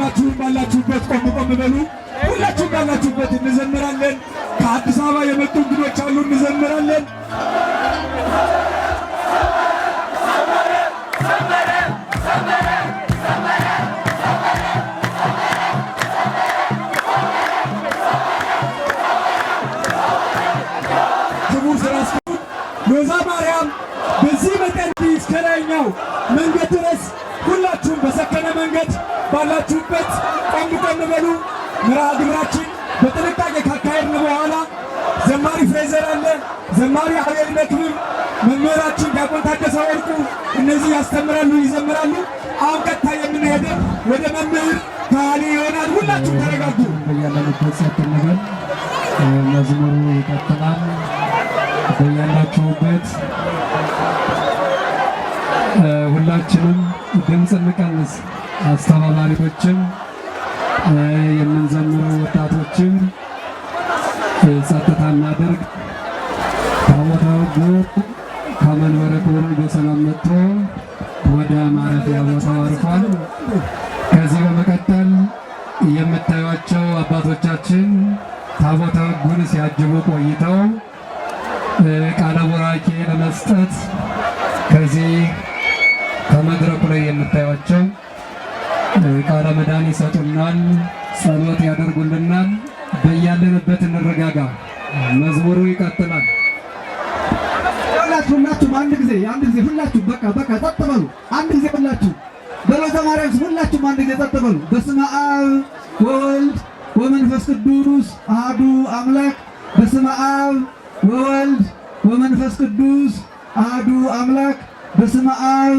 ሁላችሁም ባላችሁበት ቆም ቆም በሉ። ሁላችሁም ባላችሁበት እንዘምራለን። ከአዲስ አበባ የመጡ እንግዶች አሉ፣ እንዘምራለን። ክቡር ስራ አስኪያጁ ሎዛ ማርያም በዚህ መጠን እስከ ላይኛው መንገድ ድረስ ሁላችሁም በሰከነ መንገድ ባላችሁበት ቆም ቆም በሉ። መርሃ ግብራችን በጥንቃቄ ካካሄድን በኋላ ዘማሪ ፍሬዘር አለ፣ ዘማሪ አቤል መክብብ፣ መምህራችን ዲያቆን ታደሰ ወርቁ፣ እነዚህ ያስተምራሉ፣ ይዘምራሉ። አሁን ቀጥታ የምንሄደው ወደ መምህር ካህሌ ይሆናል። ሁላችሁም ተረጋጉ። በያለንበት ጸጥ እንበል። መዝሙሩ ይቀጥላል። በያላችሁበት ሁላችንም ድምፅ እንቀንስ። አስተባባሪዎችም የምንዘምሩ ወጣቶችም ጸጥታ እናድርግ። ታቦተ ሕጉ ከመንበረ ክብሩ በሰላም መጥቶ ወደ ማረፊያ ቦታው አርፏል። ከዚህ በመቀጠል የምታዩቸው አባቶቻችን ታቦተ ሕጉን ሲያጅቡ ቆይተው ቃለ ቡራኬ ለመስጠት ከዚህ ከመድረኩ ላይ የምታዩቸው ቃለ መዳን ይሰጡናል፣ ጸሎት ያደርጉልናል። በያለንበት እንረጋጋ። መዝሙሩ ይቀጥላል። ሁላችሁ ሁላችሁም አንድ ጊዜ፣ አንድ ጊዜ ሁላችሁ በቃ በቃ ጸጥ በሉ። አንድ ጊዜ ሁላችሁ በሎዛ ማርያም ስም ሁላችሁም አንድ ጊዜ ጸጥ በሉ። በስመ አብ ወወልድ ወመንፈስ ቅዱስ አሐዱ አምላክ። በስመ አብ ወወልድ ወመንፈስ ቅዱስ አሐዱ አምላክ። በስመ አብ